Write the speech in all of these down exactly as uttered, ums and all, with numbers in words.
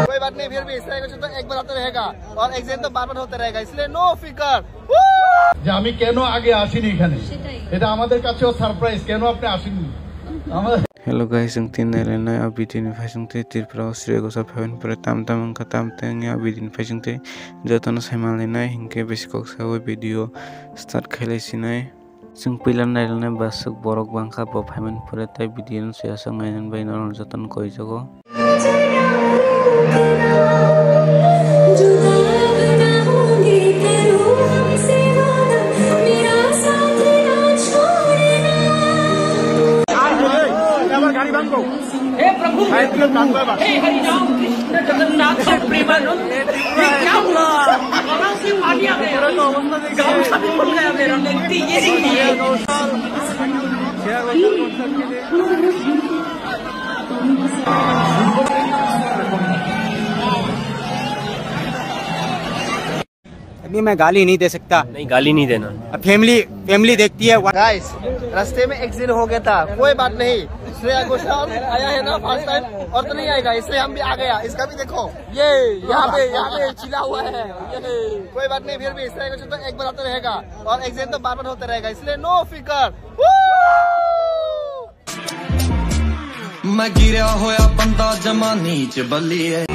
कोई बात नहीं, फिर भी इससे कुछ तो एक बार आते रहेगा और एक दिन तो बार बार होते रहेगा, इसलिए नो फिकर। যে আমি কেন আগে আসিনি এখানে, সেটাই। এটা আমাদের কাছেও সারপ্রাইজ, কেন আপনি আসেননি। আমার Hello guys, ang tin nai lenai a video ni phaising tei Tripura o sri gosa phaibani pore tam tam wngkha tam tang ya video ni phaising tei jotono saiman lenai hinkhe besi kok sawi video start khailai sinai. Chwng puila nai lenai baswk borok bangkha bo phaimani pore tei video no soyasok nai bai norok jotono koi jago. हे प्रभु, हे हरि राम कृष्ण जगन्नाथ प्रेमानंद, ये क्या हुआ? कहाँ से पानी आ गया? गाँव का भी बन गया मेरा, लगती ये नहीं है। अभी मैं गाली नहीं दे सकता। नहीं, गाली नहीं देना। अब फैमिली, फैमिली देखती है। गाइस, रास्ते में एक्सीडेंट हो गया था, कोई बात नहीं। श्रेया घोषाल आया है ना फर्स्ट टाइम, और तो नहीं आएगा, इसलिए हम भी आ गया। इसका भी देखो, ये यहाँ पे, यहाँ पे चिल्ला हुआ है। ये कोई बात नहीं, फिर भी श्रेया घोषाल तो एक बार आते रहेगा और एक्सीडेंट तो बार बार होते रहेगा, इसलिए नो फिकर। मैं गिरया होया बंदा जमा नीच बल्ली है।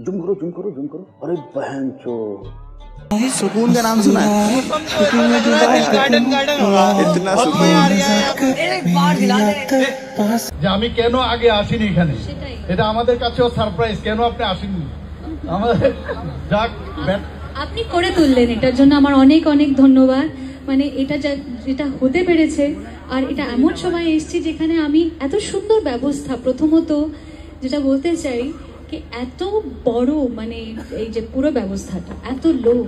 जूम करो, जूम करो, जूम करो। अरे बहन चो। सुकून का नाम सुना है? सुकून में जो गार्डन, गार्डन होगा। इतना सुकून। एक बार दिला दे। যে আমি কেন আগে আসিনি এখানে, সেটাই। এটা আমাদের কাছেও সারপ্রাইজ, কেন আপনি আসেননি। আমাদের যাক, ব্যাট- আপনি করে তুললেন, এটার জন্য আমার অনেক অনেক ধন্যবাদ। মানে এটা যা, যেটা হতে পেরেছে, আর এটা এমন সময় এসছে যেখানে আমি এত সুন্দর ব্যবস্থা, প্রথমত যেটা বলতে চাই কি এত বড়, মানে এই যে পুরো ব্যবস্থাটা, এত লোক,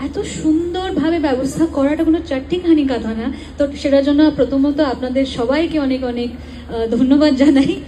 এত সুন্দরভাবে ব্যবস্থা করাটা কোনো চাট্টিখানি কথা না। তো সেটার জন্য প্রথমত আপনাদের সবাইকে অনেক অনেক, আহ, ধন্যবাদ জানাই।